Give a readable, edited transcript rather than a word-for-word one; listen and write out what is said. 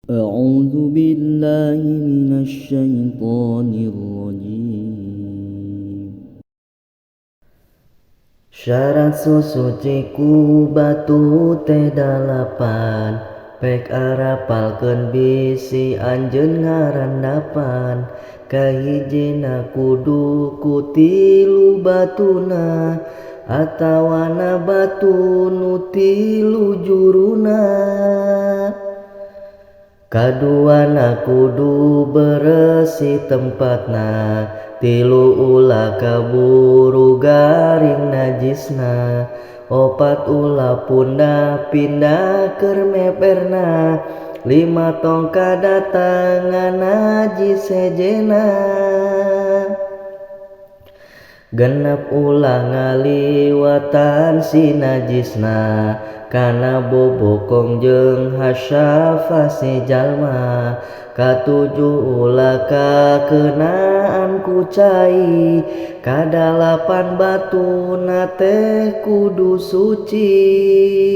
أعوذ بالله من الشيطان الرجيم. Syarat susuci ku batu teh dalapan, pek arapalkeun bisi anjeun ngarandapan. Kahijina kudu ku tilu batuna atawana batu nu tilu juruna. Kaduana kudu beresih tempatna, tilu ulah kaburu garing najisna, opat ulah pundah pindah keur meperna, lima tong kadatangan najis sejenna, genep ulah ngaliwatan si najisna kana bobokong jeung hasyafah si jalma, katujuh ulah kakeunaan ku cai, kadalapan batuna teh kudu suci.